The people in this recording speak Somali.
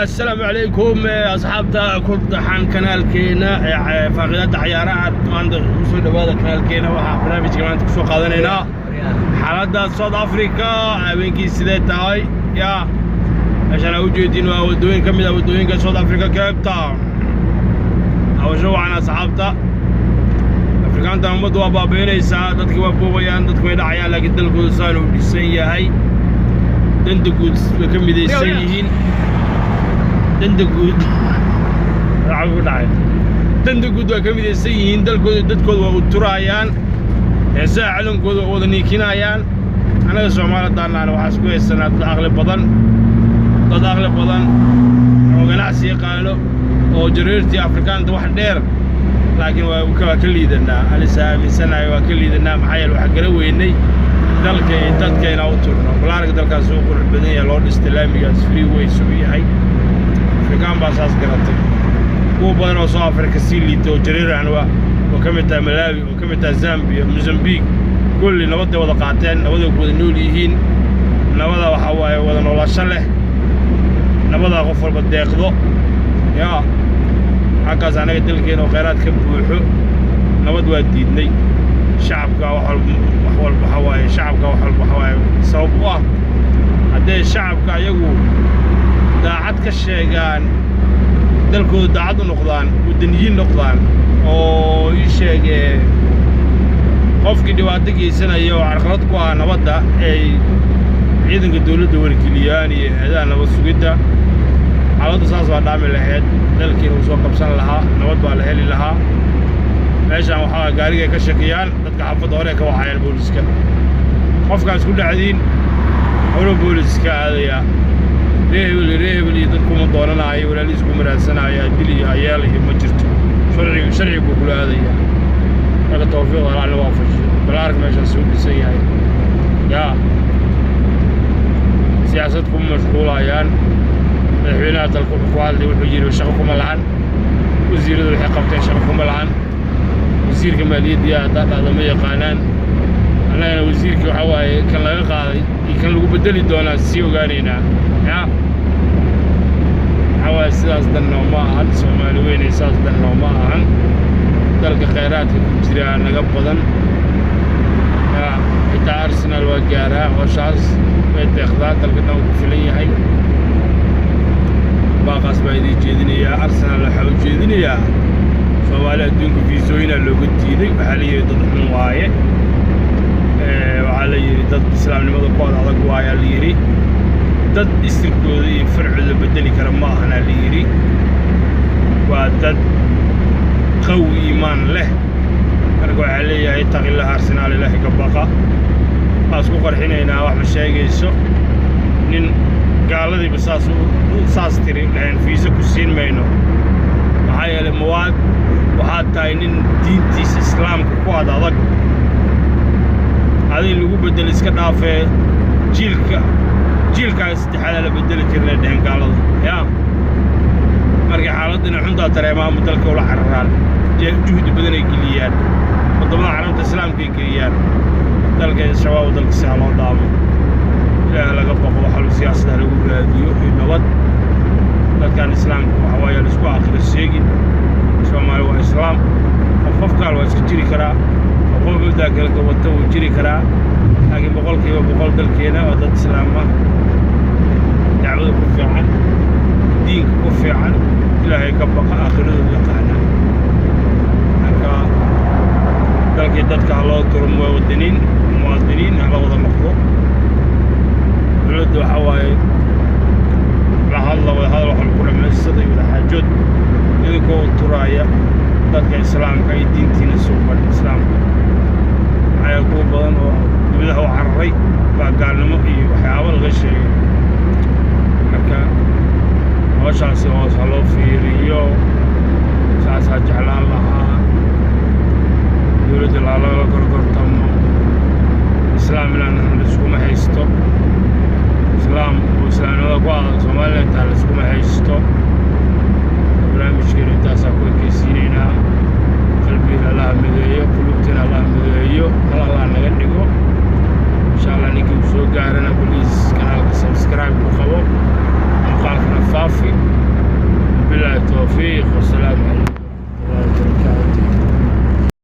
Assalaamu calaykum, asxaabta ku taxan kanaalkeena faaqidaada cayaaraha. Maanta kusoo dhawaada kanaalkeena. Waxaa barnaamijka maanta kusoo qaadanaynaa xaaladda South Africa habeenkii sidee tahay. Ya meeshaan aa ujeedin waa waddooyin ka mid ah waddooyinka South Africa, Cape Town. Hawsho wacan, asxaabta Afrikaanta. Ummaddu waa baabi'inaysaa, dadki waa buubayaan, dadku way dhacayaan, laakiin dalkooda saan uu dhisan yahay, danta guud way ka midaysan yihiin. Danta guud lacag ku dhacay, danta guud waa ka midaysan yihiin. Dalkooda, dadkooda waa u turaayaan, heesaha calankooda waa wada niikinayaan. Annaga Soomaali daannaana waxaa isku haysanaa dad aqli badan, dad aqli badan oo ganacsi yaqaano oo jareertii Afrikaanta wax dheer, laakiin waa ka liidanaa. Alisa aaminsanahay, waa ka liidanaa. Maxaa yeele, waxaa gara weynay dalka iyo dadka inaan u turno. Balaarga dalkaas uu qurux badan yahay, loo dhistay laamigaas freeway suu yahay. Afrikaan baa saas garatay. Kuwa badan oo South Africa sii liita oo jareeraan waa oo ka mid tahay Malawi, oo ka mid tahay Zambia, Mozambique, kulli nabaday wada qaateen, nabaday ku wada nool yihiin. Nabada waxaa waaye wada noolasho leh, nabadaa qof walba deeqdo. Yaa xaggaas annaga dalkeena oo khayraad ka buuxo, nabad waa diidnay. Shacabka wax walba, wax walba waxaa waaye, shacabka wax walba waxaa waaye sabab u ah. Hadday shacabka ayagu daacad ka sheegaan dalkooda, daacad u noqdaan, waddaniyiin noqdaan, oo ii sheegee qofkii dhibaato geysanaya oo carqalad ku ah nabadda ay ciidanka dawladda wargeliyaan iyo hay-adaha nabad sugidda, xaaladdu saas waa dhaami lahayd. Dalkiina uu soo qabsan lahaa, nabad baa la heli lahaa. Meeshaan waxaa gaarigay ka shakiyaan dadka xaafadda hore ka wacayaan booliska. Qofkaas ku dhacdiin hore booliska aadayaa. Ree hebel iyo ree hebel iyo dadkuma doonanaayo, walaalihiis kuma raadsanaayo, dil iyo ayeel iyo ma jirto. Sharcigu, sharci buu kula aadayaa. Marka tawfiiq Alla waafajiyo. Balaarka meeshaan soo dhisan yahay, yaa siyaasad kuma mashquulayaan. Madaxweynaha dalka wuxuu ku hadlay, wuxuu yidhi shaqo kuma lahan wasiiradu, waxay qabteen shaqo kuma lahan. Wasiirka maaliyadda iyo haddaa dhahda ma yaqaanaan. Annagana wasiirkii waxaa waaye kan laga qaaday iyo kan lagu beddeli doonaa sii ogaanaynaa. Ya waxaa waaye sidaas dan nooma ahan. Soomaali weynay, saas dan nooma ahan. Dalka khayraadka ku jiraa naga badan. Ya xitaa Arsenal waa gaaraa, hooshaas way deeqdaa, dalka dhan ku filan yahay. Baaqaas baa idiin jeedinayaa. Arsenal waxaa u jeedinayaa, Soomaali adduunka fiisooyinaa looga diiday. Waxaa la yidhi dad xun waaye, waxaa la yidhi dad islaamnimada ku ad adag waayaa la yidhi, dad isirkooda iyo farcooda beddeli kara ma ahanaa la yidhi, waa dad qawi iimaan leh. Marka waxaa leeyahay taqillaha Arsenaal, Ilaahay ka baqa. Waa isku qarxinaynaa, wax ma sheegayso. Nin gaaladiiba saas saas tiri dhaheen, fiisa ku siin mayno, maxaa yeelay mawaad waxaad tahay nin diintiisa islaamka ku ad adag. Adi lagu beddelo iska dhaafee, jiilka jiilkaaga saddexaadaa la beddeli karinay dheheen gaalada. Yaa markay xaaladdina xuntaa dareemaanba dalka ula cararaan, juhdi badan ay geliyaan, waddamada carabta islaamka ay geliyaan. Dalka shabaab dalka si ha loo dhaamo, Ilaah laga baqo, waxa siyaasadda lagu raadiyo iyo nabad. Dadkan islaamka waxa waaye laisku aakhiro sheegin. Soomaali waa islaam. Qof qof kaal waa iska jiri karaa, qof qof mabdaa kale ka wata wuu jiri karaa, laakiin 100% dalkeena waa dad islaam ah, dacwada ku fiican, diinka ku fiican, Ilaahay ka baqa, aakhiradooda yaqaana. Marka dalkii dadka ha loo turo, muwaadiniin, muwaadiniin hala wada noqdo. Dowladda waxaa waaye la hadla, wada hadal waxa lagu dhammaysaday, wada xaajood, idinkoo u turaaya dadka islaamka iyo diintiina suuban islaamka. Maxaa kuwa badan oo dibadaha u cararay baa gaalnimo iyo waxyaabo laga sheegay. Marka hawshaasi hoos ha loo fiiriyo, saasaa jeclaan lahaa. Dowladda laalala gorgortamo. Islaam inaan laiskuma haysto, islaam oo islaamnimada ku adag Soomaaliya intaa laiskuma haysto. Barnaamijkeenu intaasaa ku ekeysiinaynaa. Qalbigiina Allaha mideeyo, qulubtiina Allaha mideeyo, hal Allah naga dhigo, insha Allah. Ninkii uu soo gaarana, please, kanaalka subscribe ku qabo, muuqaalkana faafi. Caafi. Bilaahi towfiiq, wasalaam.